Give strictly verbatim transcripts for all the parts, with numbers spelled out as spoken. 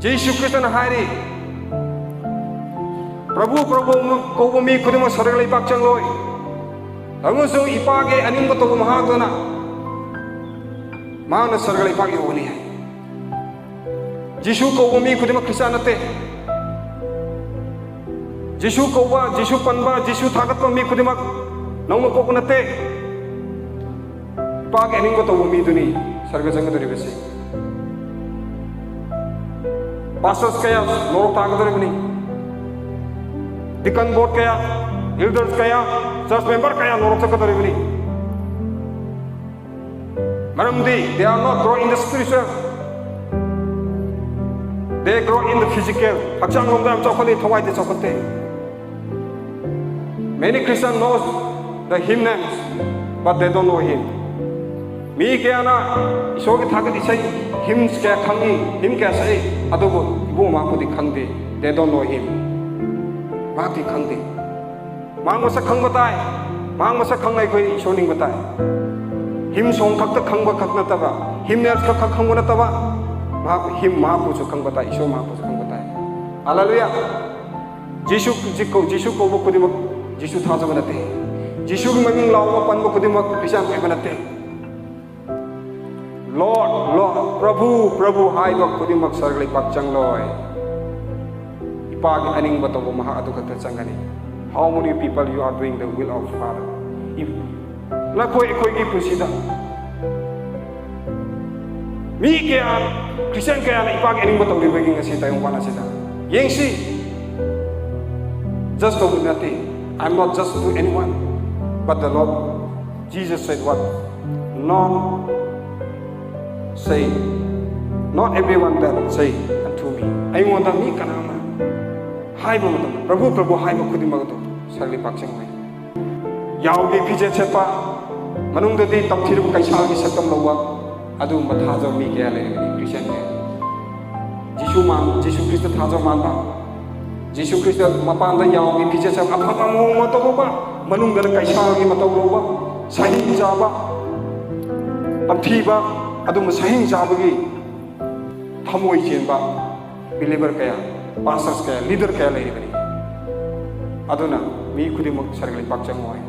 ꯖꯤꯁꯨ ꯈ꯭ꯔꯤꯁꯇꯅ ꯍꯥꯏꯔꯤ, "ꯄ꯭ꯔꯚꯨ, ꯄ꯭ꯔꯚꯨ ꯀꯧꯕ ꯃꯤ ꯈꯨꯗꯤꯡꯃꯛ ꯁꯔꯒ ꯂꯩꯕꯥꯛ ꯆꯪꯂꯣꯏ, ꯑꯃꯁꯨꯡ ꯏꯄꯥꯒꯤ ꯑꯅꯤꯡꯕ ꯇꯧꯕ ꯃꯍꯥꯛꯇꯨꯅ ꯃꯍꯥꯛꯅ ꯁꯔꯒ ꯂꯩꯕꯥꯛ ꯌꯧꯒꯅꯤ" ꯍꯥꯏ꯫ ꯖꯤꯁꯨ ꯀꯧꯕ ꯃꯤ ꯈꯨꯗꯤꯡꯃꯛ ꯈ꯭ꯔꯤꯁꯇꯤꯌꯥꯟ ꯅꯠꯇꯦ꯫ ꯖꯤꯁꯨ ꯀꯧꯕ, ꯖꯤꯁꯨ ꯄꯟꯕ, ꯖꯤꯁꯨ ꯊꯥꯒꯠꯄ ꯃꯤ ꯈꯨꯗꯤꯡꯃꯛ ꯅꯧꯅ ꯄꯣꯛꯄ ꯅꯠꯇꯦ꯫ ꯏꯄꯥꯒꯤ ꯑꯅꯤꯡꯕ ꯇꯧꯕ ꯃꯤꯗꯨꯅꯤ ꯁꯔꯒ ꯆꯪꯒꯗꯧꯔꯤꯕꯁꯤ꯫ Pastors ꯀꯌꯥ ꯅꯣꯔꯣꯛ ꯇꯥꯒꯗꯧꯔꯤꯕꯅꯤ꯫ Deacon board ꯀꯌꯥ, elders ꯀꯌꯥ, church member ꯀꯌꯥ ꯅꯣꯔꯣꯛ ꯆꯠꯀꯗꯧꯔꯤꯕꯅꯤ꯫ ꯃꯔꯝꯗꯤ they are not grow in the spiritual, they grow in the physical. ꯍꯛꯆꯥꯡ ꯂꯣꯝꯗ ꯌꯥꯝ ꯆꯥꯎꯈꯠꯂꯤ, ꯊꯋꯥꯏꯗ ꯆꯥꯎꯈꯠꯇꯦ꯫ Many Christians knows the hymn names, but they don't know him. ꯃꯤ ꯀꯌꯥꯅ ꯏꯁꯣꯔꯒꯤ ꯊꯥꯒꯠ ꯏꯁꯩ, hymns ꯀꯌꯥ ꯈꯪꯉꯤ, hymn ꯀꯌꯥ ꯁꯛꯏ, ꯑꯗꯨꯕꯨ ꯏꯕꯨꯡ ꯃꯍꯥꯛꯄꯨꯗꯤ ꯈꯪꯗꯦ꯫ They don't know him. ꯃꯍꯥꯛꯇꯤ ꯈꯪꯗꯦ꯫ ꯃꯍꯥꯛ ꯃꯁꯛ ꯈꯪꯕ ꯇꯥꯏ꯫ ꯃꯍꯥꯛ ꯃꯁꯛ ꯈꯪꯅ ꯑꯩꯈꯣꯏ ꯏꯁꯣꯔ ꯅꯤꯡꯕ ꯇꯥꯏ꯫ Hymn song ꯈꯛꯇ ꯈꯪꯕ ꯈꯛ ꯅꯠꯇꯕ, hymn names ꯈꯛ ꯈꯛ ꯈꯪꯕ ꯅꯠꯇꯕ, ꯃꯍꯥꯛ hymn ꯃꯍꯥꯛꯄꯨꯁꯨ ꯈꯪꯕ ꯇꯥꯏ, ꯏꯁꯣꯔ ꯃꯍꯥꯛꯄꯨꯁꯨ ꯈꯪꯕ ꯇꯥꯏ꯫ ꯍꯜꯂꯦꯂꯨꯌꯥ! ꯖꯤꯁꯨ, ꯖꯤꯁꯨ ꯀꯧ-, ꯖꯤꯁꯨ ꯀꯧꯕ ꯈꯨꯗꯤꯡꯃꯛ ꯖꯤꯁꯨ ꯊꯥꯖꯕ ꯅꯠꯇꯦ꯫ ꯖꯤꯁꯨꯒꯤ ꯃꯃꯤꯡ ꯂꯥꯎꯕ ꯄꯟꯕ ꯈꯨꯗꯤꯡꯃꯛ ꯈ꯭ꯔꯤꯁꯇꯤꯌꯥꯟ ꯑꯣꯏꯕ ꯅꯠꯇꯦ꯫ Lord, Lord, ꯄ꯭ꯔꯚꯨ, ꯄ꯭ꯔꯚꯨ ꯍꯥꯏꯕ ꯈꯨꯗꯤꯡꯃꯛ ꯁꯔꯒ ꯂꯩꯕꯥꯛ ꯆꯪꯂꯣꯏ꯫ ꯏꯄꯥꯒꯤ ꯑꯅꯤꯡꯕ ꯇꯧꯕ ꯃꯍꯥꯛ ꯑꯗꯨ ꯈꯛꯇ ꯆꯪꯒꯅꯤ꯫ How many people you are doing the will of Father? E-, ꯅꯈꯣꯏ ꯑꯩꯈꯣꯏꯒꯤ ꯄꯨꯟꯁꯤꯗ ꯃꯤ ꯀꯌꯥ, ꯈ꯭ꯔꯤꯁꯇꯤꯌꯥꯟ ꯀꯌꯥꯅ ꯏꯄꯥꯒꯤ ꯑꯅꯤꯡꯕ ꯇꯧꯔꯤꯕꯒꯤ ꯉꯁꯤ ꯇꯥꯏꯕꯪꯄꯥꯟ ꯑꯁꯤꯗ? ꯌꯦꯡꯁꯤ꯫ Judge ꯇꯧꯕ ꯅꯠꯇꯦ꯫ I'm not judge to anyone, but the Lord Jesus said what? Not say, not everyone that say unto me. ꯑꯩꯉꯣꯟꯗ ꯃꯤ ꯀꯅꯥꯝꯅ ꯍꯥꯏꯕ ꯃꯇꯝꯗ, "ꯄ꯭ꯔꯚꯨ, ꯄ꯭ꯔꯚꯨ" ꯍꯥꯏꯕ ꯈꯨꯗꯤꯡꯃꯛ ꯑꯗꯨ ꯁꯔꯒ ꯂꯩꯕꯥꯛ ꯆꯪꯂꯣꯏ꯫ ꯌꯥꯎꯒꯤ ꯐꯤꯖꯦꯠ ꯁꯦꯠꯄ, ꯃꯅꯨꯡꯗꯗꯤ ꯇꯝꯊꯤꯔꯕ ꯀꯩꯁꯥꯜꯒꯤ ꯁꯛꯇꯝ ꯂꯧꯕ, ꯑꯗꯨꯒꯨꯝꯕ ꯊꯥꯖꯕ ꯃꯤ ꯀꯌꯥ ꯂꯩꯔꯤꯕꯅꯤ ꯈ꯭ꯔꯤꯁꯇꯤꯌꯥꯟ ꯀꯌꯥ꯫ ꯖꯤꯁꯨ ꯃꯥꯟ-, ꯖꯤꯁꯨ ꯈ꯭ꯔꯤꯁꯇ ꯊꯥꯖꯕ ꯃꯥꯟꯕ, ꯖꯤꯁꯨ ꯈ꯭ꯔꯤꯁꯇ ꯃꯄꯥꯟꯗ ꯌꯥꯎꯒꯤ ꯐꯤꯖꯦꯠ ꯁꯦꯠꯄ, ꯑꯐꯕ ꯃꯑꯣꯡ ꯃꯇꯧ ꯎꯕ, ꯃꯅꯨꯡꯗꯅ ꯀꯩꯁꯥꯜꯒꯤ ꯃꯇꯧ ꯂꯧꯕ, ꯁꯍꯤ ꯆꯥꯕ, ꯇꯝꯊꯤꯕ, ꯑꯗꯨꯒꯨꯝꯕ ꯁꯍꯤ ꯆꯥꯕꯒꯤ ꯊꯃꯣꯏ ꯆꯦꯟꯕ, ꯕꯤꯂꯤꯚꯔ ꯀꯌꯥ, ꯄꯥꯁꯇꯔꯁ ꯀꯌꯥ, ꯂꯤꯗꯔ ꯀꯌꯥ ꯂꯩꯔꯤꯕꯅꯤ꯫ ꯑꯗꯨꯅ ꯃꯤ ꯈꯨꯗꯤꯡꯃꯛ ꯁꯔꯒ ꯂꯩꯄꯥꯛ ꯆꯪꯉꯣ ꯍꯥꯏ꯫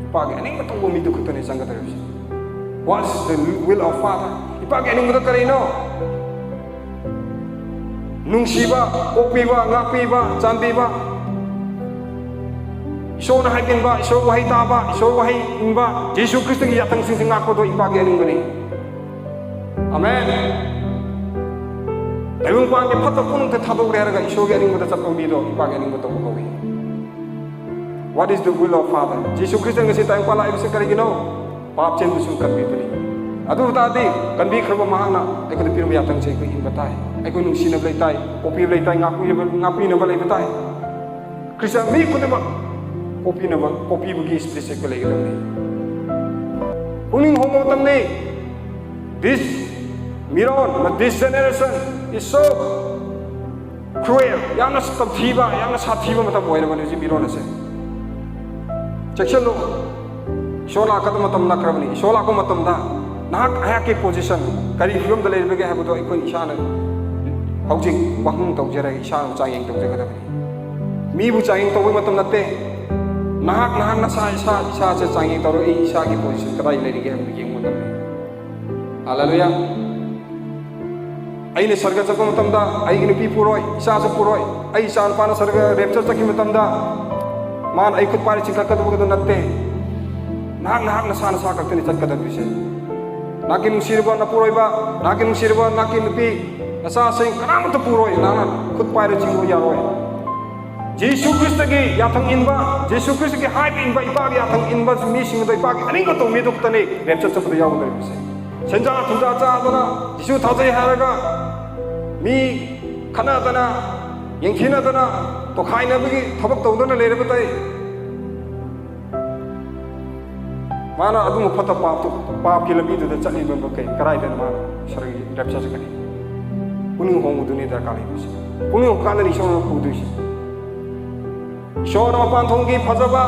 ꯏꯄꯥꯒꯤ ꯑꯅꯤꯡꯕ ꯇꯧꯕ ꯃꯤꯗꯨ ꯈꯛꯇꯅꯤ ꯆꯪꯒꯗꯧꯔꯤꯕꯁꯦ꯫ What is the will of Father? ꯏꯄꯥꯒꯤ ꯑꯅꯤꯡꯕꯗ ꯀꯔꯤꯅꯣ? ꯅꯨꯡꯁꯤꯕ, ꯀꯣꯛꯄꯤꯕ, ꯉꯥꯛꯄꯤꯕ, ꯆꯥꯟꯕꯤꯕ, ꯏꯁꯣꯔꯅ ꯍꯥꯏꯕꯤꯟꯕ, ꯏꯁꯣꯔ ꯋꯥꯍꯩ ꯇꯥꯕ, ꯏꯁꯣꯔ ꯋꯥꯍꯩ ꯏꯟꯕ, ꯖꯤꯁꯨ ꯈ꯭ꯔꯤꯁꯇꯒꯤ ꯌꯥꯊꯪꯁꯤꯡꯁꯤ ꯉꯥꯛꯄꯗꯣ ꯏꯄꯥꯒꯤ ꯑꯅꯤꯡꯕꯅꯤ꯫ ꯑꯃꯦꯟ꯫ ꯇꯥꯏꯕꯪꯄꯥꯟꯒꯤ ꯐꯠꯇ ꯄꯨꯝꯅꯃꯛꯇ ꯊꯥꯗꯣꯛꯂꯦ ꯍꯥꯏꯔꯒ ꯏꯁꯣꯔꯒꯤ ꯑꯅꯤꯡꯕꯗ ꯆꯠꯄ ꯃꯤꯗꯣ ꯏꯄꯥꯒꯤ ꯑꯅꯤꯡꯕ ꯇꯧꯕ ꯀꯧꯏ꯫ What is the will of Father? Jesus Christ ꯉꯁꯤ ꯇꯥꯏꯕꯪꯄꯥꯟ ꯂꯥꯛꯏꯕꯁꯤ ꯀꯔꯤꯒꯤꯅꯣ? ꯄꯥꯞ ꯆꯦꯟꯕꯁꯨ ꯀꯟꯕꯤꯕꯅꯤ꯫ ꯑꯗꯨ ꯇꯥꯔꯗꯤ ꯀꯟꯕꯤꯈ꯭ꯔꯕ ꯃꯍꯥꯛꯅ ꯑꯩꯈꯣꯏꯗ ꯄꯤꯔꯕ ꯌꯥꯊꯪꯁꯦ ꯑꯩꯈꯣꯏ ꯏꯟꯕ ꯇꯥꯏ꯫ ꯑꯩꯈꯣꯏ ꯅꯨꯡꯁꯤꯅꯕ ꯂꯩ ꯇꯥꯏ, ꯀꯣꯛꯄꯤꯕ ꯂꯩ ꯇꯥꯏ, ꯉꯥꯛꯄꯤꯕ, ꯉꯥꯛꯄꯤꯅꯕ ꯂꯩꯕ ꯇꯥꯏ꯫ ꯈ꯭ꯔꯤꯁꯇ ꯃꯤ ꯈꯨꯗꯤꯡꯃꯛ ꯀꯣꯛꯄꯤꯅꯕ, ꯀꯣꯛꯄꯤꯕꯒꯤ ꯁ꯭ꯄꯤꯔꯤꯠꯁꯦ ꯑꯩꯈꯣꯏ ꯂꯩꯒꯗꯕꯅꯤ꯫ ꯄꯨꯛꯅꯤꯡ ꯍꯣꯡꯕ ꯃꯇꯝꯅꯤ꯫ This ꯃꯤꯔꯣꯟ, this generation is so cruel, ꯌꯥꯝꯅ ꯇꯝꯊꯤꯕ, ꯌꯥꯝꯅ ꯁꯥꯊꯤꯕ ꯃꯇꯝ ꯑꯣꯏꯔꯕꯅꯤ ꯍꯧꯖꯤꯛ ꯃꯤꯔꯣꯟ ꯑꯁꯦ꯫ ꯆꯦꯛꯁꯤꯜꯂꯨ꯫ ꯏꯁꯣꯔ ꯂꯥꯛꯀꯗꯕ ꯃꯇꯝ ꯅꯛꯈ꯭ꯔꯕꯅꯤ꯫ ꯏꯁꯣꯔ ꯂꯥꯛꯄ ꯃꯇꯝꯗ ꯅꯍꯥꯛ ꯑꯩꯍꯥꯛꯀꯤ ꯄꯣꯖꯤꯁꯟ ꯀꯔꯤ ꯐꯤꯕꯝꯗ ꯂꯩꯔꯤꯕꯒꯦ ꯍꯥꯏꯕꯗꯣ ꯑꯩꯈꯣꯏ ꯏꯁꯥꯅ ꯍꯧꯖꯤꯛ ꯋꯥꯍꯪ ꯇꯧꯖꯔꯒ ꯏꯁꯥꯅ ꯆꯥꯡꯌꯦꯡ ꯇꯧꯖꯒꯗꯕꯅꯤ꯫ ꯃꯤꯕꯨ ꯆꯥꯡꯌꯦꯡ ꯇꯧꯕꯒꯤ ꯃꯇꯝ ꯅꯠꯇꯦ꯫ ꯅꯍꯥꯛ, ꯅꯍꯥꯛ ꯅꯁꯥ, ꯏꯁꯥ, ꯏꯁꯥꯁꯦ ꯆꯥꯡꯌꯦꯡ ꯇꯧꯔꯒ ꯑꯩ ꯏꯁꯥꯒꯤ ꯄꯣꯖꯤꯁꯟ ꯀꯗꯥꯏꯗ ꯂꯩꯔꯤꯒꯦ ꯍꯥꯏꯕꯗꯨ ꯌꯦꯡꯕ ꯃꯇꯝꯅꯤ꯫ ꯍꯜꯂꯦꯂꯨꯌꯥ꯫ ꯑꯩꯅ ꯁꯔꯒ ꯆꯠꯄ ꯃꯇꯝꯗ ꯑꯩꯒꯤ ꯅꯨꯄꯤ ꯄꯨꯔꯣꯏ, ꯏꯆꯥꯁꯨ ꯄꯨꯔꯣꯏ꯫ ꯑꯩ ꯏꯆꯥ ꯅꯨꯄꯥꯅ ꯁꯔꯒ ꯔꯦꯞꯆꯔ ꯆꯠꯈꯤꯕ ꯃꯇꯝꯗ ꯃꯥꯅ ꯑꯩ ꯈꯨꯠ ꯄꯥꯏꯔ ꯆꯤꯡꯈꯠꯀꯗꯕꯗꯨ ꯅꯠꯇꯦ꯫ ꯅꯍꯥꯛ, ꯅꯍꯥꯛ ꯅꯁꯥ, ꯅꯁꯥ ꯈꯛꯇꯅꯤ ꯆꯠꯀꯗꯕꯤꯁꯦ꯫ ꯅꯍꯥꯛꯀꯤ ꯅꯨꯡꯁꯤꯔꯕ ꯅꯄꯨꯔꯣꯏꯕ, ꯅꯍꯥꯛꯀꯤ ꯅꯨꯡꯁꯤꯔꯕ ꯅꯍꯥꯛꯀꯤ ꯅꯨꯄꯤ, ꯅꯆꯥꯁꯤꯡ ꯀꯅꯥꯃꯠꯇ ꯄꯨꯔꯣꯏ, ꯅꯍꯥꯛꯅ ꯈꯨꯠ ꯄꯥꯏꯔ ꯆꯤꯡꯕ ꯌꯥꯔꯣꯏ꯫ ꯖꯤꯁꯨ ꯈ꯭ꯔꯤꯁꯇꯒꯤ ꯌꯥꯊꯪ ꯏꯟꯕ, ꯖꯤꯁꯨ ꯈ꯭ꯔꯤꯁꯇꯒꯤ ꯍꯥꯏꯕ ꯏꯟꯕ, ꯏꯄꯥꯒꯤ ꯌꯥꯊꯪ ꯏꯟꯕ ꯃꯤꯁꯤꯡ ꯑꯗꯣ ꯏꯄꯥꯒꯤ ꯑꯅꯤꯡꯕ ꯇꯧꯕ ꯃꯤꯗꯨ ꯈꯛꯇꯅꯤ ꯔꯦꯞꯆꯔ ꯆꯠꯄꯗ ꯌꯥꯎꯒꯗꯧꯔꯤꯕꯁꯦ꯫ ꯁꯦꯟꯖꯥ ꯊꯨꯝꯖꯥ ꯆꯥꯗꯅ, ꯖꯤꯁꯨ ꯊꯥꯖꯩ ꯍꯥꯏꯔꯒ ꯃꯤ ꯈꯠꯅꯗꯅ, ꯌꯦꯡꯊꯤꯅꯗꯅ, ꯇꯣꯈꯥꯏꯅꯕꯒꯤ ꯊꯕꯛ ꯇꯧꯗꯨꯅ ꯂꯩꯔꯕ ꯇꯥꯏ꯫ ꯃꯥꯅ ꯑꯗꯨꯝꯕ ꯐꯠꯇ ꯄꯥꯞꯇꯨ, ꯄꯥꯞꯀꯤ ꯂꯝꯕꯤꯗꯨꯗ ꯆꯠꯂꯤꯕ ꯃꯈꯩ ꯀꯗꯥꯏꯗꯅ ꯃꯥꯅ ꯁꯔꯒꯤ ꯔꯦꯞꯆꯔ ꯆꯠꯀꯅꯤ? ꯄꯨꯛꯅꯤꯡ ꯍꯣꯡꯕꯗꯨꯅꯤ ꯗꯔꯀꯥꯔ ꯂꯩꯕꯁꯦ꯫ ꯄꯨꯛꯅꯤꯡ ꯍꯣꯡꯕ ꯀꯥꯟꯗꯅꯤ ꯏꯁꯣꯔꯅ ꯄꯨꯗꯣꯏꯁꯦ꯫ ꯏꯁꯣꯔꯅ ꯃꯄꯥꯟ ꯊꯣꯡꯒꯤ ꯐꯖꯕ,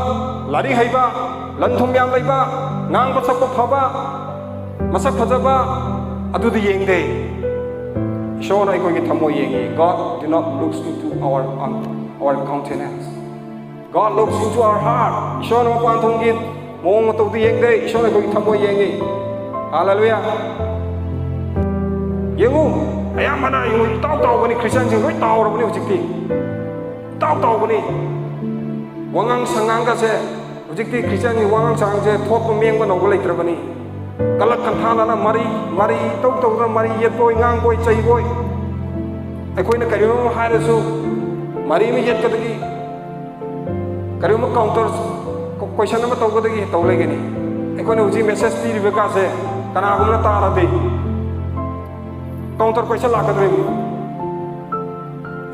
ꯂꯥꯏꯔꯤꯛ ꯍꯩꯕ, ꯂꯟ ꯊꯨꯝ ꯌꯥꯝ ꯂꯩꯕ, ꯉꯥꯡꯕ ꯁꯛꯄ ꯐꯕ, ꯃꯁꯛ ꯐꯖꯕ, ꯑꯗꯨꯗꯤ ꯌꯦꯡꯗꯦ꯫ ꯏꯁꯣꯔꯅ ꯑꯩꯈꯣꯏꯒꯤ ꯊꯃꯣꯏ ꯌꯦꯡꯉꯤ꯫ God do not looks into our, our countenance. God looks into our heart. ꯏꯁꯣꯔꯅ ꯃꯄꯥꯟ ꯊꯣꯡꯒꯤ ꯃꯑꯣꯡ ꯃꯇꯧꯗ ꯌꯦꯡꯗꯦ, ꯏꯁꯣꯔꯅ ꯑꯩꯈꯣꯏꯒꯤ ꯊꯃꯣꯏ ꯌꯦꯡꯉꯤ꯫ ꯍꯥꯂꯦꯂꯨꯌꯥ꯫ ꯌꯦꯡꯉꯨ, ꯑꯌꯥꯝꯕꯅ ꯌꯦꯡꯉꯨ, ꯏꯇꯥꯎ ꯇꯥꯎꯕꯅꯤ, ꯈ꯭ꯔꯤꯁꯇꯤꯌꯥꯟꯁꯤꯡ ꯂꯣꯏ ꯇꯥꯎꯔꯕꯅꯤ ꯍꯧꯖꯤꯛꯇꯤ꯫ ꯏꯇꯥꯎ ꯇꯥꯎꯕꯅꯤ꯫ ꯋꯥꯉꯥꯡ ꯁꯉꯥꯡꯒꯁꯦ ꯍꯧꯖꯤꯛꯇꯤ ꯈ꯭ꯔꯤꯁꯇꯤꯌꯥꯟꯒꯤ ꯋꯥꯉꯥꯡ ꯁꯉꯥꯡꯁꯦ ꯊꯣꯠꯄ ꯃꯦꯡꯕ ꯅꯧꯕ ꯂꯩꯇ꯭ꯔꯕꯅꯤ꯫ ꯀꯂꯛ ꯀꯟꯊꯥꯅꯅ ꯃꯔꯤ, ꯃꯔꯤ ꯇꯧ ꯇꯧꯗꯅ ꯃꯔꯤ ꯌꯦꯠꯄꯣꯏ, ꯉꯥꯡꯕꯣꯏ, ꯆꯩꯕꯣꯏ꯫ ꯑꯩꯈꯣꯏꯅ ꯀꯔꯤꯒꯨꯝꯕ ꯑꯃ ꯍꯥꯏꯔꯁꯨ ꯃꯔꯤ ꯑꯃ ꯌꯦꯠꯀꯗꯒꯤ, ꯀꯔꯤꯒꯨꯝꯕ counter question ꯑꯃ ꯇꯧꯒꯗꯒꯤ ꯇꯧ ꯂꯩꯒꯅꯤ꯫ ꯑꯩꯈꯣꯏꯅ ꯍꯧꯖꯤꯛ message ꯄꯤꯔꯤꯕ ꯀꯥꯁꯦ ꯀꯅꯥꯒꯨꯝꯕꯅ ꯇꯥꯔꯗꯤ counter question ꯂꯥꯛꯀꯗꯣꯔꯤꯕꯅꯤ꯫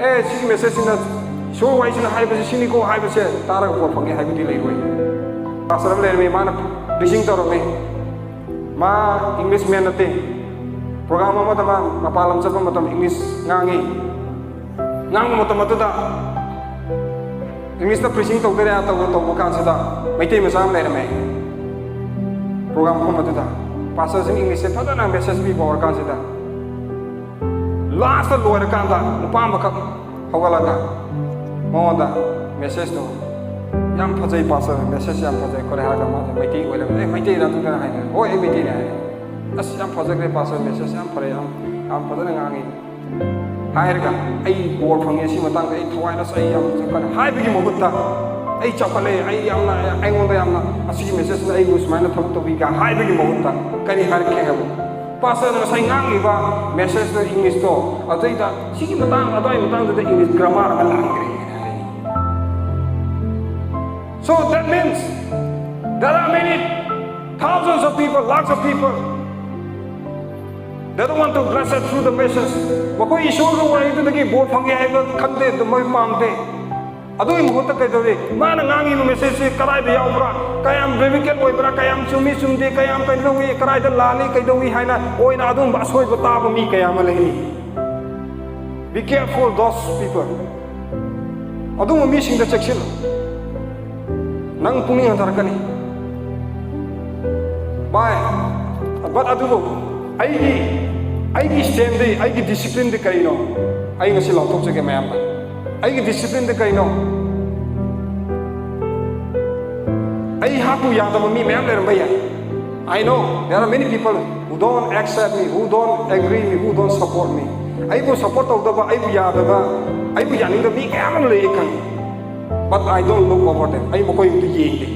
ꯑꯦ, ꯁꯤꯒꯤ message ꯁꯤꯅ, ꯏꯁꯣꯔ ꯋꯥꯔꯤꯁꯤꯅ ꯍꯥꯏꯕꯁꯤ ꯁꯤꯅꯤꯀꯣ ꯍꯥꯏꯕꯁꯦ ꯇꯥꯔꯒ ꯄꯣꯠ ꯐꯪꯉꯦ ꯍꯥꯏꯕꯗꯤ ꯂꯩꯔꯣꯏ꯫ Pastor ꯑꯃ ꯂꯩꯔꯝꯃꯤ, ꯃꯥꯅ preaching ꯇꯧꯔꯝꯃꯤ꯫ ꯃꯥ English man ꯅꯠꯇꯦ꯫ Program ꯑꯃꯗ ꯃꯥ ꯃꯄꯥꯟ ꯂꯝ ꯆꯠꯄ ꯃꯇꯝ English ꯉꯥꯡꯉꯤ꯫ ꯉꯥꯡꯕ ꯃꯇꯝ ꯑꯗꯨꯗ English ꯇ preaching ꯇꯧꯗꯣꯏꯔꯥ ꯇꯧꯕ, ꯇꯧꯕ ꯀꯥꯟꯁꯤꯗ ꯃꯩꯇꯩ ꯃꯆꯥ ꯑꯃ ꯂꯩꯔꯝꯃꯦ꯫ Program ꯃꯐꯝ ꯑꯗꯨꯗ pastor ꯁꯤꯅ English ꯁꯦ ꯐꯖꯅ message ꯄꯤꯕ ꯍꯧꯔꯀꯥꯟꯁꯤꯗ, last ꯂꯣꯏꯔꯀꯥꯟꯗ ꯅꯨꯄꯥ ꯑꯃꯈꯛ ꯍꯧꯒꯠꯂꯒ ꯃꯉꯣꯟꯗ message ꯇꯣ, "ꯌꯥꯝ ꯐꯖꯩ pastor, message ꯌꯥꯝ ꯐꯖꯩ" ꯈꯣꯠꯂꯦ ꯍꯥꯏꯔꯒ, ꯃꯥꯁꯦ ꯃꯩꯇꯩ ꯑꯣꯏꯔꯝꯃꯦ꯫ "ꯑꯦ, ꯃꯩꯇꯩꯔꯥ?" ꯑꯗꯨꯗꯅ ꯍꯥꯏꯅ, "ꯍꯣꯏ, ꯑꯩ ꯃꯩꯇꯩꯅꯦ" ꯍꯥꯏꯔꯦ꯫ "ꯑꯁ, ꯌꯥꯝ ꯐꯖꯈ꯭ꯔꯦ pastor, message ꯌꯥꯝ ꯐꯔꯦ, ꯌꯥꯝ, ꯌꯥꯝ ꯐꯖꯅ ꯉꯥꯡꯉꯤ" ꯍꯥꯏꯔꯒ, "ꯑꯩ ꯕꯣꯔ ꯐꯪꯉꯦ, ꯁꯤ ꯃꯇꯥꯡꯗ ꯑꯩ ꯊꯋꯥꯏꯅ ꯑꯩ ꯌꯥꯝ ꯆꯥꯎꯈꯠꯂꯦ" ꯍꯥꯏꯕꯒꯤ ꯃꯍꯨꯠꯇ, "ꯑꯩ ꯆꯥꯎꯈꯠꯂꯦ, ꯑꯩ ꯌꯥꯝꯅ, ꯑꯩꯉꯣꯟꯗ ꯌꯥꯝꯅ ꯑꯁꯤꯒꯤ message ꯅ ꯑꯩꯕꯨ ꯁꯨꯃꯥꯏꯅ ꯊꯕꯛ ꯇꯧꯕꯤꯒ" ꯍꯥꯏꯕꯒꯤ ꯃꯍꯨꯠꯇ ꯀꯔꯤ ꯍꯥꯏꯔꯛꯀꯦ ꯍꯥꯏꯕ? Pastor ꯅ ꯉꯁꯥꯏ ꯉꯥꯡꯂꯤꯕ message ꯇꯣ, English ꯇꯣ, ꯑꯗꯨꯏꯗ ꯁꯤꯒꯤ ꯃꯇꯥꯡ, ꯑꯗꯨꯋꯥꯏ ꯃꯇꯥꯡꯗꯨꯗ English grammar ꯑꯃ ꯂꯥꯟꯈ꯭ꯔꯦ ꯍꯥꯏꯔꯛꯏ꯫ So that means there are many thousands of people, lakhs of people, they don't want to blessed through the message. ꯃꯈꯣꯏ ꯏꯁꯣꯔꯒꯤ ꯋꯥꯍꯩꯗꯨꯗꯒꯤ ꯕꯣꯔ ꯐꯪꯒꯦ ꯍꯥꯏꯕ ꯈꯟꯗꯦ, ꯑꯗꯨ ꯃꯣꯏ ꯄꯥꯝꯗꯦ꯫ ꯑꯗꯨꯒꯤ ꯃꯍꯨꯠꯇ ꯀꯩꯗꯧꯔꯤ? ꯃꯥꯅ ꯉꯥꯡꯉꯤꯕ message ꯁꯦ ꯀꯗꯥꯏꯗ ꯌꯥꯎꯕ꯭ꯔꯥ, ꯀꯌꯥꯝ biblical ꯑꯣꯏꯕ꯭ꯔꯥ, ꯀꯌꯥꯝ ꯆꯨꯝꯃꯤ ꯆꯨꯝꯗꯦ, ꯀꯌꯥꯝ ꯀꯩꯗꯧꯏ, ꯀꯗꯥꯏꯗ ꯂꯥꯜꯂꯤ, ꯀꯩꯗꯧꯏ ꯍꯥꯏꯅ ꯑꯣꯏꯅ ꯑꯗꯨꯒꯨꯝꯕ ꯑꯁꯣꯏꯕ ꯇꯥꯕ ꯃꯤ ꯀꯌꯥ ꯑꯃ ꯂꯩꯔꯤ꯫ Be careful those people. ꯑꯗꯨꯒꯨꯝꯕ ꯃꯤꯁꯤꯡꯗ ꯆꯦꯛꯁꯤꯜꯂꯨ꯫ ꯅꯪ ꯄꯨꯛꯅꯤꯡ ꯍꯟꯊꯔꯛꯀꯅꯤ꯫ ꯚꯥꯏ, but ꯑꯗꯨꯕꯨ ꯑꯩꯒꯤ ꯑꯩꯒꯤ stand ꯗꯤ, ꯑꯩꯒꯤ discipline ꯗꯤ ꯀꯔꯤꯅꯣ? ꯑꯩ ꯉꯁꯤ ꯂꯥꯎꯊꯣꯛꯆꯒꯦ ꯃꯌꯥꯝꯗ꯫ ꯑꯩꯒꯤ discipline ꯗꯤ ꯀꯔꯤꯅꯣ? ꯑꯩꯍꯥꯛꯄꯨ ꯌꯥꯗꯕ ꯃꯤ ꯃꯌꯥꯝ ꯂꯩꯔꯝꯕ ꯌꯥꯏ꯫ I know there are many people who don't accept me, who don't agree me, who don't support me. ꯑꯩꯕꯨ support ꯇꯧꯗꯕ, ꯑꯩꯕꯨ ꯌꯥꯗꯕ, ꯑꯩꯕꯨ ꯌꯥꯅꯤꯡꯗꯕ ꯃꯤ ꯀꯌꯥ ꯑꯃ ꯂꯩ, ꯑꯩ ꯈꯪꯉꯤ꯫ But I don't look over them. ꯑꯩ ꯃꯈꯣꯏꯕꯨ ꯌꯦꯡꯗꯦ꯫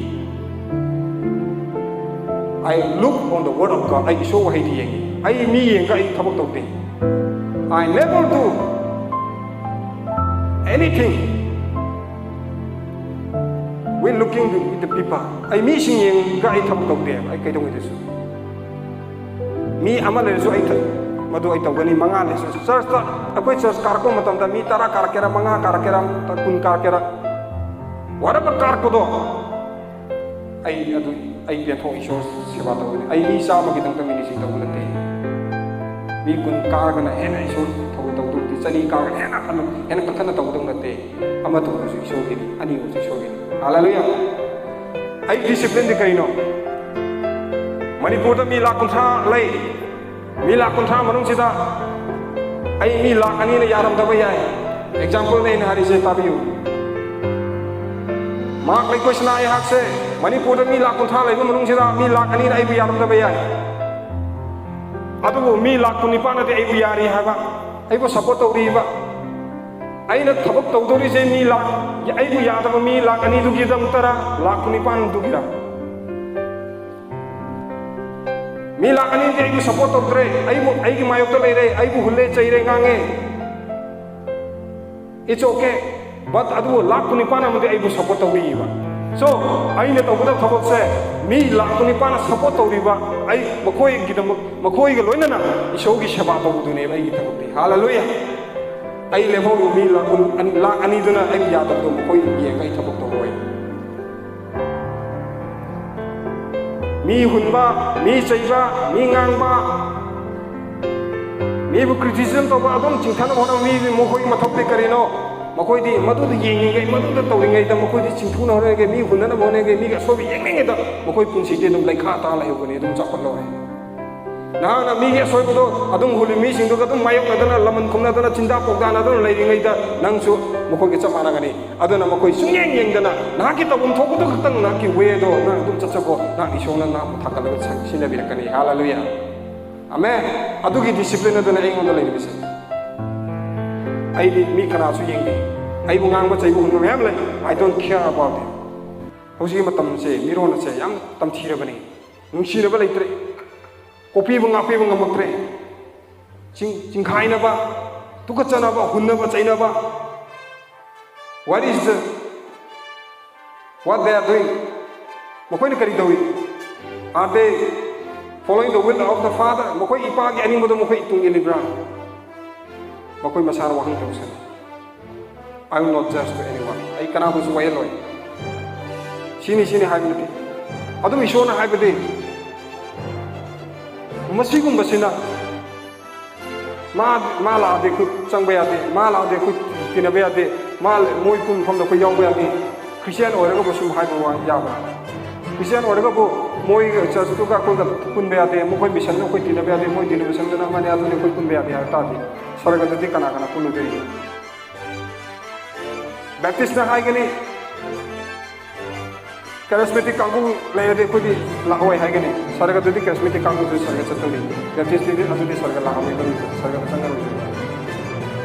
I look on the word of God. ꯑꯩ ꯏꯁꯣꯔ ꯋꯥꯍꯩꯗ ꯌꯦꯡꯉꯤ꯫ ꯑꯩ ꯃꯤ ꯌꯦꯡꯒ ꯑꯩ ꯊꯕꯛ ꯇꯧꯗꯦ꯫ I never do anything with looking with the people. ꯑꯩ ꯃꯤꯁꯤꯡ ꯌꯦꯡꯒ ꯑꯩ ꯊꯕꯛ ꯇꯧꯗꯦ꯫ ꯑꯩ ꯀꯩꯗꯧꯉꯩꯗꯁꯨ ꯃꯤ ꯑꯃ ꯂꯩꯔꯁꯨ ꯑꯩ ꯊ-, ꯃꯗꯨ ꯑꯩ ꯇꯧꯒꯅꯤ꯫ ꯃꯉꯥ ꯂꯩꯔꯁꯨ, church ꯇ ꯑꯩꯈꯣꯏ church ꯀꯥꯔꯛꯄ ꯃꯇꯝꯗ ꯃꯤ ꯇꯔꯥ ꯀꯥꯔꯛꯀꯦꯔꯥ, ꯃꯉꯥ ꯀꯥꯔꯛꯀꯦꯔꯥ, ꯀꯨꯟ ꯀꯥꯔꯛꯀꯦꯔꯥ, whatever ꯀꯥꯔꯛꯄꯗꯣ, ꯑꯩ ꯑꯗꯨ, ꯑꯩ ꯄꯦꯟꯊꯣꯛ ꯏꯁꯣꯔ ꯁꯦꯕꯥ ꯇꯧꯒꯅꯤ꯫ ꯑꯩ ꯃꯤ ꯆꯥꯝꯃꯒꯤꯗꯃꯛꯇ ministry ꯇꯧꯕ ꯅꯠꯇꯦ꯫ ꯃꯤ ꯀꯨꯟ ꯀꯥꯔꯒꯅ ꯍꯦꯟꯅ ꯏꯁꯣꯔ ꯊꯧ ꯇꯧꯗꯧ ꯅꯠꯇꯦ꯫ ꯆꯅꯤ ꯀꯥꯔꯒꯅ ꯍꯦꯟꯅ ꯀꯟꯅ, ꯍꯦꯟꯅ ꯀꯟꯈꯠꯅ ꯇꯧꯗꯧ ꯅꯠꯇꯦ꯫ ꯑꯃ ꯇꯧꯕꯁꯨ ꯏꯁꯣꯔꯒꯤꯅꯤ, ꯑꯅꯤ ꯑꯣꯏꯔꯁꯨ ꯏꯁꯣꯔꯒꯤꯅꯤ꯫ Hallelujah꯫ ꯑꯩ discipline ꯗꯤ ꯀꯔꯤꯅꯣ? ꯃꯅꯤꯄꯨꯔꯗ ꯃꯤ ꯂꯥꯈ ꯀꯨꯟꯊ꯭ꯔꯥ ꯂꯩ꯫ ꯃꯤ ꯂꯥꯈ ꯀꯨꯟꯊ꯭ꯔꯥ ꯃꯅꯨꯡꯁꯤꯗ ꯑꯩ ꯃꯤ ꯂꯥꯈ ꯑꯅꯤꯅ ꯌꯥꯔꯝꯗꯕ ꯌꯥꯏ꯫ Example ꯅꯦ ꯑꯩꯅ ꯍꯥꯏꯔꯤꯁꯦ, ꯇꯥꯕꯤꯌꯨ꯫ ꯃꯍꯥꯛ ꯂꯩꯈꯣꯏꯁꯅ ꯑꯩꯍꯥꯛꯁꯦ ꯃꯅꯤꯄꯨꯔꯗ ꯃꯤ ꯂꯥꯈ ꯀꯨꯟꯊ꯭ꯔꯥ ꯂꯩꯕ ꯃꯅꯨꯡꯁꯤꯗ ꯃꯤ ꯂꯥꯈ ꯑꯅꯤꯅ ꯑꯩꯕꯨ ꯌꯥꯔꯝꯗꯕ ꯌꯥꯏ꯫ ꯑꯗꯨꯕꯨ ꯃꯤ ꯂꯥꯈ ꯀꯨꯟꯅꯤꯄꯥꯟꯅꯗꯤ ꯑꯩꯕꯨ ꯌꯥꯔꯤ ꯍꯥꯏꯕ, ꯑꯩꯕꯨ support ꯇꯧꯔꯤꯕ꯫ ꯑꯩꯅ ꯊꯕꯛ ꯇꯧꯗꯧꯔꯤꯁꯦ ꯃꯤ ꯂꯥꯈ, ꯑꯩꯕꯨ ꯌꯥꯗꯕ ꯃꯤ ꯂꯥꯈ ꯑꯅꯤꯗꯨꯒꯤꯗꯃꯛꯇꯔ, ꯂꯥꯈ ꯀꯨꯟꯅꯤꯄꯥꯟꯗꯨꯒꯤꯔ? ꯃꯤ ꯂꯥꯈ ꯑꯅꯤꯗꯤ ꯑꯩꯕꯨ support ꯇꯧꯗ꯭ꯔꯦ, ꯑꯩꯕꯨ, ꯑꯩꯒꯤ ꯃꯥꯌꯣꯛꯇ ꯂꯩꯔꯦ, ꯑꯩꯕꯨ ꯍꯨꯜꯂꯦ, ꯆꯩꯔꯦ, ꯉꯥꯡꯉꯦ꯫ It's okay. But ꯑꯗꯨꯕꯨ ꯂꯥꯈ ꯀꯨꯟꯅꯤꯄꯥꯟ ꯑꯃꯗꯤ ꯑꯩꯕꯨ support ꯇꯧꯕꯤꯌꯦꯕ꯫ So, ꯑꯩꯅ ꯇꯧꯒꯗꯕ ꯊꯕꯛꯁꯦ ꯃꯤ ꯂꯥꯈ ꯀꯨꯟꯅꯤꯄꯥꯟꯅ support ꯇꯧꯔꯤꯕ, ꯑꯩ ꯃꯈꯣꯏꯒꯤꯗꯃꯛ, ꯃꯈꯣꯏꯒ ꯂꯣꯏꯅꯅ ꯏꯁꯣꯔꯒꯤ ꯁꯦꯕꯥ ꯇꯧꯕꯗꯨꯅꯦꯕ ꯑꯩꯒꯤ ꯊꯕꯛꯇꯤ꯫ Hallelujah꯫ ꯑꯩ ꯂꯦꯝꯍꯧꯔꯤꯕ ꯃꯤ ꯂꯥꯈ ꯀꯨꯟ, ꯂꯥꯈ ꯑꯅꯤꯗꯨꯅ ꯑꯩꯕꯨ ꯌꯥꯗꯕꯗꯣ ꯃꯈꯣꯏ ꯌꯦꯡꯉꯒ ꯑꯩ ꯊꯕꯛ ꯇꯧꯔꯣꯏ꯫ ꯃꯤ ꯍꯨꯟꯕ, ꯃꯤ ꯆꯩꯕ, ꯃꯤ ꯉꯥꯡꯕ, ꯃꯤꯕꯨ criticism ꯇꯧꯕ, ꯑꯗꯨꯝ ꯆꯤꯡꯊꯅꯕ ꯍꯣꯠꯅꯕ ꯃꯤ, ꯃꯈꯣꯏꯒꯤ ꯃꯊꯧꯗꯤ ꯀꯔꯤꯅꯣ? ꯃꯈꯣꯏꯗꯤ ꯃꯗꯨꯗ ꯌꯦꯡꯉꯤꯉꯩ, ꯃꯗꯨꯗ ꯇꯧꯔꯤꯉꯩꯗ, ꯃꯈꯣꯏꯗꯤ ꯆꯤꯡꯊꯨꯅ ꯍꯣꯠꯅꯔꯤꯉꯩ, ꯃꯤ ꯍꯨꯟꯅꯅꯕ ꯍꯣꯠꯅꯔꯤꯉꯩ, ꯃꯤꯒꯤ ꯑꯁꯣꯏꯕ ꯌꯦꯡꯂꯤꯉꯩꯗ ꯃꯈꯣꯏ ꯄꯨꯟꯁꯤꯗꯤ ꯑꯗꯨꯝ ꯂꯩꯈꯥ ꯇꯥ ꯂꯩꯍꯧꯕꯅꯤ, ꯑꯗꯨꯝ ꯆꯥꯎꯈꯠꯂꯣꯏ꯫ ꯅꯍꯥꯛꯅ ꯃꯤꯒꯤ ꯑꯁꯣꯏꯕꯗꯣ ꯑꯗꯨꯝ ꯍꯨꯜꯂꯤ, ꯃꯤꯁꯤꯡꯗꯨꯒ ꯑꯗꯨꯝ ꯃꯥꯌꯣꯛꯅꯗꯅ, ꯂꯃꯟ ꯈꯨꯝꯅꯗꯅ, ꯆꯤꯟꯖꯥꯛ ꯄꯣꯛꯗꯥꯅꯗꯅ ꯂꯩꯔꯤꯉꯩꯗ, ꯅꯪꯁꯨ ꯃꯈꯣꯏꯒ ꯆꯞ ꯃꯥꯟꯅꯒꯅꯤ꯫ ꯑꯗꯨꯅ ꯃꯈꯣꯏ ꯁꯨꯡꯌꯦꯡ ꯌꯦꯡꯗꯅ ꯅꯍꯥꯛꯀꯤ ꯇꯧꯐꯝ ꯊꯣꯛꯄꯗꯨ ꯈꯛꯇꯪ, ꯅꯍꯥꯛꯀꯤ ꯋꯦꯗꯣ ꯅꯪ ꯑꯗꯨꯝ ꯆꯠꯆꯀꯣ꯫ ꯅꯍꯥꯛ ꯏꯁꯣꯔꯅ ꯅꯍꯥꯛꯄꯨ ꯊꯥꯒꯠꯂꯒ ꯁꯤꯟꯅꯕꯤꯔꯛꯀꯅꯤ꯫ ꯍꯥꯂꯦꯂꯨꯌꯥ꯫ ꯑꯃꯦꯟ꯫ ꯑꯗꯨꯒꯤ ꯗꯤꯁꯤꯄ꯭ꯂꯤꯟ ꯑꯗꯨꯅ ꯑꯩꯉꯣꯟꯗ ꯂꯩꯔꯤꯕꯁꯦ꯫ ꯑꯩꯗꯤ ꯃꯤ ꯀꯅꯥꯁꯨ ꯌꯦꯡꯗꯦ꯫ ꯑꯩꯕꯨ ꯉꯥꯡꯕ ꯆꯩꯕ ꯍꯨꯟꯕ ꯃꯌꯥꯝ ꯂꯩ꯫ I don't care about it꯫ ꯍꯧꯖꯤꯛꯀꯤ ꯃꯇꯝꯁꯦ ꯃꯤꯔꯣꯟ ꯑꯁꯦ ꯌꯥꯝ ꯇꯝꯊꯤꯔꯕꯅꯤ꯫ ꯅꯨꯡꯁꯤꯅꯕ ꯂꯩꯇ꯭ꯔꯦ꯫ ꯀꯣꯛꯄꯤꯕ ꯉꯥꯛꯄꯤꯕ ꯉꯝꯃꯛꯇ꯭ꯔꯦ꯫ ꯆꯤꯡ-, ꯆꯤꯡꯈꯥꯏꯅꯕ, ꯇꯨꯀꯠꯆꯅꯕ, ꯍꯨꯟꯅꯕ, ꯆꯩꯅꯕ꯫ What is the, what they are doing? ꯃꯈꯣꯏꯅ ꯀꯔꯤ ꯇꯧꯏ? Are they following the will of the Father? ꯃꯈꯣꯏ ꯏꯄꯥꯒꯤ ꯑꯅꯤꯡꯕꯗꯣ ꯃꯈꯣꯏ ꯇꯨꯡ ꯏꯜꯂꯤꯕ꯭ꯔꯥ? ꯃꯈꯣꯏ ꯃꯁꯥꯅ ꯋꯥꯍꯪ ꯇꯧꯁꯅꯨ꯫ I will not judge to anyone. ꯑꯩ ꯀꯅꯥꯕꯨꯁꯨ ꯋꯥꯌꯦꯜꯂꯣꯏ꯫ ꯁꯤꯅꯤ, ꯁꯤꯅꯤ ꯍꯥꯏꯕ ꯅꯠꯇꯦ꯫ ꯑꯗꯨꯝ ꯏꯁꯣꯔꯅ ꯍꯥꯏꯕꯗꯤ, ꯃꯁꯤꯒꯨꯝꯕꯁꯤꯅ ꯃꯥ, ꯃꯥ ꯂꯥꯛꯑꯗꯤ ꯑꯩꯈꯣꯏ ꯆꯪꯕ ꯌꯥꯗꯦ, ꯃꯥ ꯂꯥꯛꯑꯗꯤ ꯑꯩꯈꯣꯏ ꯇꯤꯟꯅꯕ ꯌꯥꯗꯦ, ꯃꯥ, ꯃꯣꯏ ꯄꯨꯟꯐꯝꯗ ꯑꯩꯈꯣꯏ ꯌꯥꯎꯕ ꯌꯥꯗꯦ꯫ ꯈ꯭ꯔꯤꯁꯇꯤꯌꯥꯟ ꯑꯣꯏꯔꯒꯕꯨ ꯁꯨꯝ ꯍꯥꯏꯕ ꯋꯥ ꯌꯥꯕ꯭ꯔꯥ? ꯈ꯭ꯔꯤꯁꯇꯤꯌꯥꯟ ꯑꯣꯏꯔꯒꯕꯨ ꯃꯣꯏ ꯆꯔꯆꯇꯨꯒ ꯑꯩꯈꯣꯏꯒ ꯄꯨꯟꯕ ꯌꯥꯗꯦ, ꯃꯈꯣꯏ ꯃꯤꯁꯟꯗ ꯑꯩꯈꯣꯏ ꯇꯤꯟꯅꯕ ꯌꯥꯗꯦ, ꯃꯣꯏ ꯗꯤꯅꯣꯃꯤꯅꯦꯁꯟꯗꯨꯅ ꯑꯃꯅꯤ, ꯑꯗꯨꯗꯤ ꯑꯩꯈꯣꯏ ꯄꯨꯟꯕ ꯌꯥꯗꯦ ꯍꯥꯏꯕ ꯇꯥꯔꯗꯤ, ꯁꯔꯒꯗꯗꯤ ꯀꯅꯥ ꯀꯅꯥ ꯄꯨꯜꯂꯨꯗꯣꯔꯤꯒꯦ? ꯕꯦꯞꯇꯤꯁꯅ ꯍꯥꯏꯒꯅꯤ, ꯀꯦꯔꯤꯁꯃꯦꯇꯤꯛ ꯀꯥꯡꯕꯨ ꯂꯩꯔꯗꯤ ꯑꯩꯈꯣꯏꯗꯤ ꯂꯥꯛꯑꯣꯏ ꯍꯥꯏꯒꯅꯤ꯫ ꯁꯔꯒꯗꯗꯤ ꯀꯦꯔꯤꯁꯃꯦꯇꯤꯛ ꯀꯥꯡꯕꯨꯁꯨ ꯁꯔꯒ ꯆꯠꯇꯣꯏꯅꯤ꯫ ꯕꯦꯞꯇꯤꯁꯇꯗꯤ ꯑꯗꯨꯗꯤ ꯁꯔꯒ ꯂꯥꯛꯑꯔꯣꯏꯗꯧꯔꯤꯕ, ꯁꯔꯒꯗ ꯆꯪꯉꯔꯣꯏꯗꯧꯔꯤꯕ꯫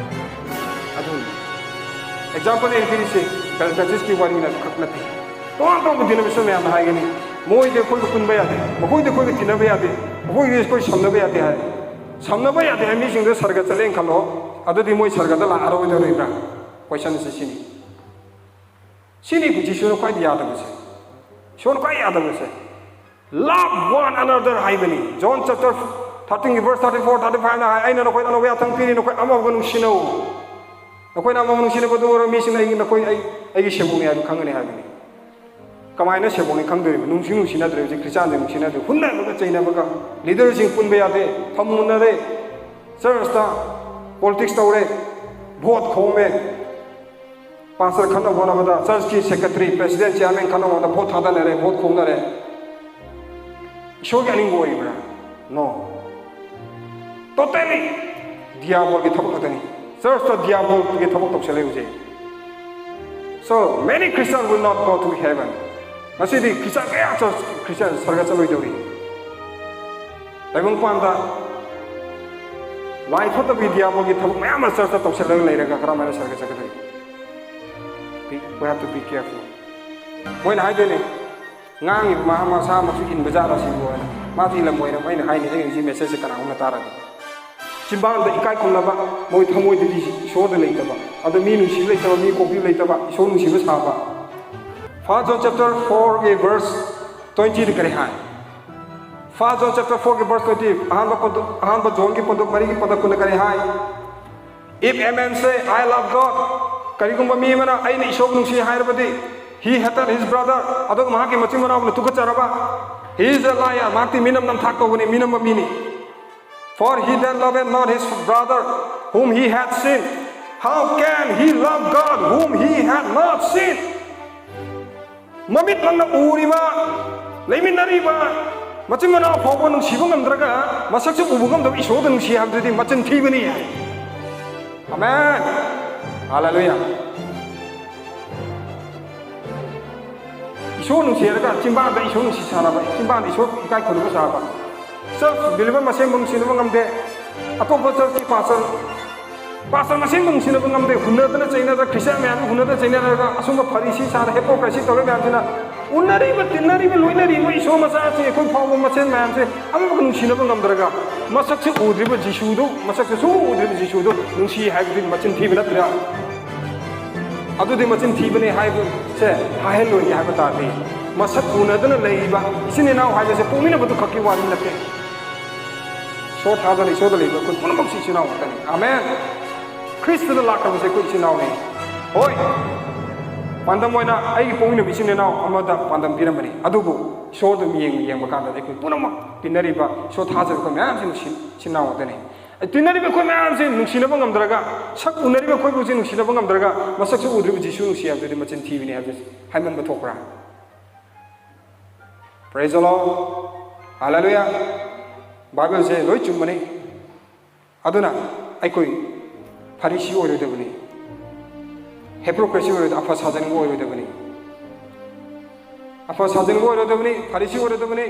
ꯑꯗꯨꯅꯤ꯫ ꯑꯦꯛꯖꯥꯝꯄꯜ ꯑꯩꯅ ꯄꯤꯔꯤꯁꯦ ꯕꯦꯞꯇꯤꯁꯀꯤ ꯋꯥꯔꯤ ꯈꯛ ꯅꯠꯇꯦ꯫ ꯇꯣꯉꯥꯟ ꯇꯣꯉꯥꯟꯕ ꯗꯤꯅꯣꯃꯤꯅꯦꯁꯟ ꯃꯌꯥꯝꯅ ꯍꯥꯏꯒꯅꯤ, "ꯃꯣꯏꯗꯤ ꯑꯩꯈꯣꯏꯒ ꯄꯨꯟꯕ ꯌꯥꯗꯦ, ꯃꯈꯣꯏꯗꯤ ꯑꯩꯈꯣꯏꯒ ꯇꯤꯟꯅꯕ ꯌꯥꯗꯦ, ꯃꯈꯣꯏꯗꯤ ꯑꯩꯈꯣꯏ ꯁꯝꯅꯕ ꯌꯥꯗꯦ" ꯍꯥꯏ꯫ ꯁꯝꯅꯕ ꯌꯥꯗꯦ ꯍꯥꯏ ꯃꯤꯁꯤꯡꯗꯣ ꯁꯔꯒ ꯆꯠꯂꯦꯅ ꯈꯜꯂꯣ, ꯑꯗꯨꯗꯤ ꯃꯣꯏ ꯁꯔꯒꯗ ꯂꯥꯛꯑꯔꯣꯏꯗꯧꯔꯤꯕ꯭ꯔꯥ? ꯀꯣꯏꯁꯟꯁꯦ ꯁꯤꯅꯤ꯫ ꯁꯤꯅꯤ ꯖꯤꯁꯨꯅ ꯈ꯭ꯋꯥꯏꯗꯒꯤ ꯌꯥꯗꯕꯁꯦ꯫ ꯏꯁꯣꯔꯅ ꯈ꯭ꯋꯥꯏ ꯌꯥꯗꯕꯁꯦ꯫ "Love one another" ꯍꯥꯏꯕꯅꯤ꯫ John chapter thirteen verse thirty-four, thirty-five ꯅ ꯍꯥꯏ, "ꯑꯩꯅ ꯅꯈꯣꯏꯗ ꯑꯅꯧꯕ ꯌꯥꯊꯪ ꯄꯤꯔꯤ, ꯅꯈꯣꯏ ꯑꯃ ꯑꯃꯒ ꯅꯨꯡꯁꯤꯅꯧ꯫ ꯅꯈꯣꯏꯅ ꯑꯃ ꯑꯃ ꯅꯨꯡꯁꯤꯅꯕꯗꯨ ꯑꯣꯏꯔꯣ, ꯃꯤꯁꯤꯡꯅ ꯑꯩ, ꯅꯈꯣꯏ ꯑꯩ, ꯑꯩꯒꯤ ꯁꯦꯕꯣꯛꯅꯤ ꯍꯥꯏꯕ ꯈꯪꯒꯅꯤ" ꯍꯥꯏꯕꯅꯤ꯫ ꯀꯃꯥꯏꯅ ꯁꯦꯕꯣꯛꯅꯤ ꯈꯪꯗꯣꯔꯤꯕ? ꯅꯨꯡꯁꯤ ꯅꯨꯡꯁꯤꯅꯗ꯭ꯔꯦ ꯍꯧꯖꯤꯛ ꯈ꯭ꯔꯤꯁꯇꯤꯌꯥꯟꯁꯦ, ꯅꯨꯡꯁꯤꯅꯗ꯭ꯔꯦ, ꯍꯨꯟꯅꯕꯒ ꯆꯩꯅꯕꯒ, ꯂꯤꯗꯔꯁꯤꯡ ꯄꯨꯟꯕ ꯌꯥꯗꯦ, ꯐꯝꯃꯨꯟꯅꯔꯦ, ꯆꯔꯆꯇ ꯄꯣꯂꯤꯇꯤꯛꯁ ꯇꯧꯔꯦ, ꯚꯣꯠ ꯈꯣꯝꯃꯦ, ꯄꯥꯁꯇꯔ ꯈꯟꯅꯕ ꯍꯣꯠꯅꯕꯗ ꯆꯔꯆꯀꯤ ꯁꯦꯀ꯭ꯔꯦꯇꯔꯤ, ꯄ꯭ꯔꯦꯁꯤꯗꯦꯟ, ꯆꯤꯌꯥꯔꯃꯦꯟ ꯈꯟꯅꯕ ꯍꯣꯠꯅꯕꯗ ꯚꯣꯠ ꯊꯥꯗꯅꯔꯦ, ꯚꯣꯠ ꯈꯣꯝꯅꯔꯦ꯫ ꯏꯁꯣꯔꯒꯤ ꯑꯅꯤꯡꯕ ꯑꯣꯏꯔꯤꯕ꯭ꯔꯥ? No꯫ Totally ꯗꯤꯌꯥꯕꯣꯜꯒꯤ ꯊꯕꯛ ꯉꯥꯛꯇꯅꯤ꯫ ꯆꯔꯆꯇ ꯗꯤꯌꯥꯕꯣꯜꯒꯤ ꯊꯕꯛ ꯇꯧꯁꯜꯂꯦ ꯍꯧꯖꯤꯛ꯫ So many Christians will not go to heaven. ꯉꯁꯤꯗꯤ ꯈ꯭ꯔꯤꯁꯇꯤꯌꯥꯟ ꯀꯌꯥ ꯆꯔꯆ, ꯈ꯭ꯔꯤꯁꯇꯤꯌꯥꯟ ꯁꯔꯒ ꯆꯠꯂꯣꯏꯗꯧꯔꯤ? ꯇꯥꯏꯕꯪꯄꯥꯟꯗ ꯂꯥꯏ ꯐꯠꯇꯕꯒꯤ ꯗꯤꯌꯥꯕꯣꯜꯒꯤ ꯊꯕꯛ ꯃꯌꯥꯝ ꯑꯃ ꯆꯔꯆꯇ ꯇꯧꯁꯜꯂꯒ ꯂꯩꯔꯒ ꯀꯔꯝꯍꯥꯏꯅ ꯁꯔꯒ ꯆꯠꯀꯗꯧꯔꯤ? Be- we have to be careful. ꯃꯣꯏꯅ ꯍꯥꯏꯗꯣꯏꯅꯦ, "ꯉꯥꯡꯉꯤꯕ ꯃꯥ ꯃꯁꯥꯃꯛꯁꯨ ꯏꯟꯕ ꯖꯥꯠꯂ ꯁꯤꯕꯨ?" ꯍꯥꯏꯅ꯫ ꯃꯥꯁꯨ ꯏꯜꯂꯝꯃꯣꯏꯅ ꯑꯩꯅ ꯍꯥꯏꯅꯤ, ꯑꯩꯅ ꯍꯧꯖꯤꯛ ꯃꯦꯁꯦꯖꯁꯦ ꯀꯅꯥꯒꯨꯝꯕ ꯇꯥꯔꯗꯤ꯫ ꯆꯤꯟꯕꯥꯟꯗ ꯏꯀꯥꯏ ꯈꯨꯝꯅꯕ, ꯃꯣꯏ ꯊꯃꯣꯏꯗꯗꯤ ꯏꯁꯣꯔꯗ ꯂꯩꯇꯕ, ꯑꯗꯣ ꯃꯤ ꯅꯨꯡꯁꯤꯕ ꯂꯩꯇꯕ, ꯃꯤ ꯀꯣꯛꯄꯤꯕ ꯂꯩꯇꯕ, ꯏꯁꯣꯔ ꯅꯨꯡꯁꯤꯕ ꯁꯥꯕ꯫ First John chapter four ꯒꯤ verse twenty ꯗ ꯀꯔꯤ ꯍꯥꯏ? First John chapter four ꯒꯤ verse twenty, ꯑꯍꯥꯟꯕ ꯄꯣꯠꯇꯨ-, ꯑꯍꯥꯟꯕ ꯖꯣꯟꯒꯤ ꯄꯣꯠꯇꯨ ꯃꯔꯤꯒꯤ ꯄꯣꯠꯇ ꯀꯨꯟꯗ ꯀꯔꯤ ꯍꯥꯏ? If a man say, "I love God," ꯀꯔꯤꯒꯨꯝꯕ ꯃꯤ ꯑꯃꯅ "ꯑꯩꯅ ꯏꯁꯣꯔ ꯅꯨꯡꯁꯤ" ꯍꯥꯏꯔꯕꯗꯤ, "He hateth his brother," ꯑꯗꯨꯒ ꯃꯍꯥꯛꯀꯤ ꯃꯆꯤꯟ ꯃꯅꯥꯎꯕꯨ ꯇꯨꯀꯠꯆꯔꯕ, "He is a liar," ꯃꯍꯥꯛꯇꯤ ꯃꯤꯅꯝ ꯅꯝꯊꯥꯛ ꯇꯧꯕꯅꯤ, ꯃꯤꯅꯝꯕ ꯃꯤꯅꯤ꯫ "For he that loveth not his brother whom he hath seen, how can he love God whom he hath not seen?" ꯃꯃꯤꯠꯃꯛꯅ ꯎꯔꯤꯕ, ꯂꯩꯃꯤꯟꯅꯔꯤꯕ ꯃꯆꯤꯟ ꯃꯅꯥꯎ ꯐꯥꯎꯕ ꯅꯨꯡꯁꯤꯕ ꯉꯝꯗ꯭ꯔꯒ, ꯃꯁꯛꯁꯨ ꯎꯕ ꯉꯝꯗꯕ ꯏꯁꯣꯔꯗ ꯅꯨꯡꯁꯤ ꯍꯥꯏꯕꯗꯨꯗꯤ ꯃꯆꯤꯟ ꯊꯤꯕꯅꯤ ꯍꯥꯏ꯫ ꯑꯃꯦꯟ꯫ ꯍꯜꯂꯦꯂꯨꯌꯥ꯫ ꯏꯁꯣꯔ ꯅꯨꯡꯁꯤ ꯍꯥꯏꯔꯒ ꯆꯤꯟꯕꯥꯟꯗ ꯏꯁꯣꯔ ꯅꯨꯡꯁꯤ ꯁꯥꯅꯕ, ꯆꯤꯟꯕꯥꯟꯗ ꯏꯁꯣꯔ ꯏꯀꯥꯏ ꯈꯨꯝꯅꯕ ꯁꯥꯕ꯫ ꯆꯔꯆ ꯕꯤꯂꯤꯚꯔ ꯃꯁꯦꯟꯕꯨ ꯅꯨꯡꯁꯤꯅꯕ ꯉꯝꯗꯦ꯫ ꯑꯇꯣꯞꯄ ꯆꯔꯆꯀꯤ ꯄꯥꯁꯇꯔ, ꯄꯥꯁꯇꯔ ꯃꯁꯦꯟꯕꯨ ꯅꯨꯡꯁꯤꯅꯕ ꯉꯝꯗꯦ꯫ ꯍꯨꯟꯅꯗꯅ ꯆꯩꯅꯗꯅ, ꯈ꯭ꯔꯤꯁꯇꯤꯌꯥꯟ ꯃꯌꯥꯝꯁꯤ ꯍꯨꯟꯅꯗꯅ ꯆꯩꯅꯔꯒ, ꯑꯁꯨꯝꯕ ꯐꯔꯤꯁꯤ ꯁꯥꯗ, ꯍꯤꯄꯣꯀ꯭ꯔꯦꯁꯤ ꯇꯧꯔꯤꯕ ꯃꯌꯥꯝꯁꯤꯅ, ꯎꯅꯔꯤꯕ, ꯇꯤꯟꯅꯔꯤꯕ, ꯂꯣꯏꯅꯔꯤꯕ ꯏꯁꯣꯔ ꯃꯆꯥꯁꯤꯡ, ꯑꯩꯈꯣꯏ ꯐꯥꯎꯕ ꯃꯁꯦꯟ ꯃꯌꯥꯝꯁꯦ ꯑꯃꯃꯛ ꯅꯨꯡꯁꯤꯅꯕ ꯉꯝꯗ꯭ꯔꯒ, ꯃꯁꯛꯁꯨ ꯎꯗ꯭ꯔꯤꯕ ꯖꯤꯁꯨꯗꯨ, ꯃꯁꯛꯁꯨ ꯁꯨꯡꯎ ꯎꯗ꯭ꯔꯤꯕ ꯖꯤꯁꯨꯗꯨ ꯅꯨꯡꯁꯤ ꯍꯥꯏꯕꯗꯨꯗꯤ ꯃꯆꯤꯟ ꯊꯤꯕ ꯅꯠꯇ꯭ꯔꯥ? ꯑꯗꯨꯗꯤ ꯃꯆꯤꯟ ꯊꯤꯕꯅꯦ ꯍꯥꯏꯕꯁꯦ ꯍꯥꯏꯍꯜꯂꯣꯏꯒꯦ ꯍꯥꯏꯕ ꯇꯥꯔꯗꯤ, ꯃꯁꯛ ꯎꯅꯗꯅ ꯂꯩꯔꯤꯕ ꯏꯆꯤꯟ ꯏꯅꯥꯎ ꯍꯥꯏꯕꯁꯦ ꯄꯣꯛꯃꯤꯟꯅꯕꯗꯨ ꯈꯛꯀꯤ ꯋꯥꯔꯤ ꯅꯠꯇꯦ꯫ ꯏꯁꯣꯔ ꯊꯥꯖꯅ ꯏꯁꯣꯔꯗ ꯂꯩꯕ ꯑꯩꯈꯣꯏ ꯄꯨꯝꯅꯃꯛꯁꯤ ꯏꯆꯤꯟ ꯏꯅꯥꯎ ꯉꯥꯛꯇꯅꯤ꯫ ꯑꯃꯦꯟ꯫ ꯈ꯭ꯔꯤꯁꯇꯗ ꯂꯥꯛꯈ꯭ꯔꯕꯁꯦ ꯑꯩꯈꯣꯏ ꯏꯆꯤꯟ ꯏꯅꯥꯎꯅꯤ꯫ ꯍꯣꯏ, ꯄꯥꯟꯗꯝ ꯑꯣꯏꯅ ꯑꯩꯒꯤ ꯄꯣꯛꯃꯤꯟꯅꯕ ꯏꯆꯤꯟ ꯏꯅꯥꯎ ꯑꯃꯗ ꯄꯥꯟꯗꯝ ꯄꯤꯔꯝꯕꯅꯤ, ꯑꯗꯨꯕꯨ ꯏꯁꯣꯔꯗ ꯃꯤꯠꯌꯦꯡ ꯌꯦꯡꯕ ꯀꯥꯟꯗꯗꯤ ꯑꯩꯈꯣꯏ ꯄꯨꯝꯅꯃꯛ ꯇꯤꯟꯅꯔꯤꯕ ꯏꯁꯣꯔ ꯊꯥꯖꯕ ꯑꯩꯈꯣꯏ ꯃꯌꯥꯝꯁꯤ ꯅꯨꯡꯁꯤ-, ꯏꯆꯤꯟ ꯏꯅꯥꯎ ꯉꯥꯛꯇꯅꯤ꯫ ꯇꯤꯟꯅꯔꯤꯕ ꯑꯩꯈꯣꯏ ꯃꯌꯥꯝꯁꯦ ꯅꯨꯡꯁꯤꯅꯕ ꯉꯝꯗ꯭ꯔꯒ, ꯁꯛ ꯎꯅꯔꯤꯕ ꯑꯩꯈꯣꯏꯕꯨꯁꯦ ꯅꯨꯡꯁꯤꯅꯕ ꯉꯝꯗ꯭ꯔꯒ, ꯃꯁꯛꯁꯨ ꯎꯗ꯭ꯔꯤꯕ ꯖꯤꯁꯨ ꯅꯨꯡꯁꯤ ꯍꯥꯏꯕꯗꯨꯗꯤ ꯃꯆꯤꯟ ꯊꯤꯕꯅꯤ ꯍꯥꯏꯕꯁꯦ ꯍꯥꯏꯃꯟꯕ ꯊꯣꯛꯄ꯭ꯔꯥ? Praise the Lord. Hallelujah. ꯕꯥꯏꯕꯜꯁꯦ ꯂꯣꯏ ꯆꯨꯝꯕꯅꯤ꯫ ꯑꯗꯨꯅ ꯑꯩꯈꯣꯏ ꯐꯔꯤꯁꯤ ꯑꯣꯏꯔꯣꯏꯗꯕꯅꯤ, ꯍꯤꯄꯣꯀ꯭ꯔꯤꯠꯁꯤ ꯑꯣꯏꯔꯣꯏꯗ ꯑꯐ ꯁꯥꯖꯟꯕ ꯑꯣꯏꯔꯣꯏꯗꯕꯅꯤ꯫ ꯑꯐ ꯁꯥꯖꯟꯕ ꯑꯣꯏꯔꯣꯏꯗꯕꯅꯤ, ꯐꯔꯤꯁꯤ ꯑꯣꯏꯔꯣꯏꯗꯕꯅꯤ꯫